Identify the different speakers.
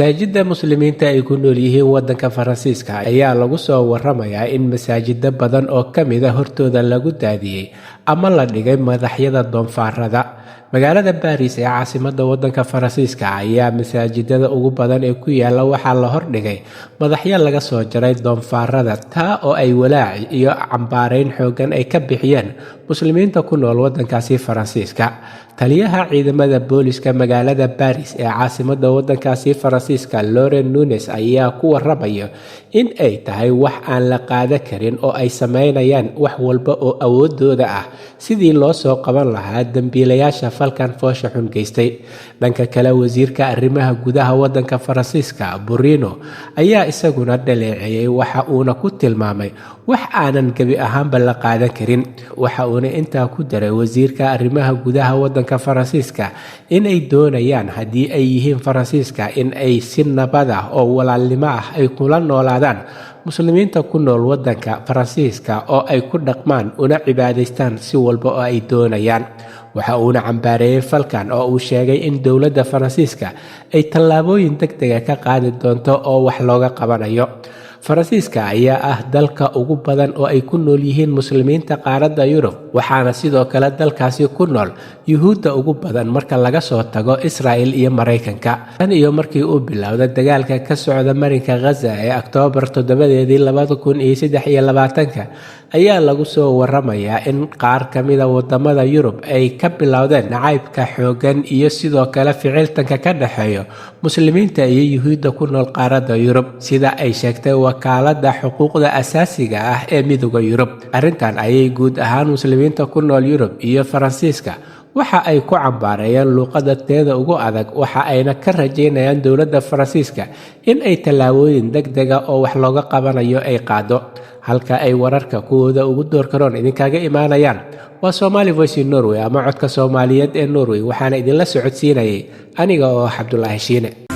Speaker 1: Masaajidda Muslimiinta ay ku nool yihiin waddanka Faransiiska ayaa lagu soo waramayaa in masaajiddo badan oo ka mid ah hortooda lagu daadiyey ama la dhigay madaxyada doonfaarada. Magaalada Baris ee caasimadda waddanka Faransiiska ayaa masaajidada ugu badan ee ku yaala waxaa la hordhigay madaxyo laga soo jaray doonfaarada, taa oo ay walaac iyo cambaareyn xooggan ay ka bixiyeen Muslimiinta ku nool waddankaasi Faransiiska. Taliyaha ciidamada booliska magaalada Baris ee caasimadda waddankaasi Faransiiska, Laurent Nunez, ayaa ku waramaya in ay tahay wax aan la qaadan karin oo ay sameynayaan wax walba oo awoodooda ah sidii loo soo qaban lahaa dembiilayaasha falkan foosha xun geystay. Dhanka kale, wasiirka arrimaha gudaha waddanka Faransiiska, Bruno, ayaa isaguna dhaleeceeyey, waxa uuna ku tilmaamay wax aanan gebi ahaanba la qaadan karin. Waxa uuna intaa ku daray wasiirka arrimaha gudaha waddanka Faransiiska in ay doonayaan, haddii ay yihiin Faransiiska, in ay si nabad ah oo walaalnimo ah ay kula noolaadaan Muslimiinta ku nool waddanka Faransiiska oo ay ku dhaqmaan una cibaadaystaan si walba oo ay doonayaan. Waxa uuna cambaareeyey falkan oo uu sheegay in dowladda Faransiiska ay tallaabooyin degdega ka qaadi doonto oo wax looga qabanayo. Faransiiska ayaa ah dalka ugu badan oo ay ku nool yihiin Muslimiinta qaaradda Yurub, waxaana sidoo kale dalkaasi ku nool Yuhuudda ugu badan marka laga soo tago Israa'il iyo Maraykanka. Tan iyo markii uu bilowda dagaalka ka socda marinka Ghaza ee Oktoobar 7-deedii 2023-ka ayaa lagu soo waramayaa in qaar ka mida wadamada Yurub ay ka bilowdeen nacaybka xooggan iyo sidoo kale ficiltanka ka dhexeeyo Muslimiinta iyo Yuhuudda ku nool qaaradda Yurub, sida ay sheegtay Wakaaladda Xuquuqda Asaasiga ah ee Midowga Yurub. Arrintan ayay guud ahaan Muslimiinta ku nool Yurub iyo Faransiiska waxa ay ku cambaareeyeen luuqadda teeda ugu adag, waxa ayna ka rajaynayaan dowladda Faransiiska in ay tallaabooyin degdega oo wax looga qabanayo ay qaado. Halka ay wararka kuwooda ugu doorkaroon idinkaga imaanayaan waa Somali Voice in Norway ama Codka Soomaaliyeed ee Norway, waxaana idinla socodsiinayay aniga oo Cabdulaahi Shiine.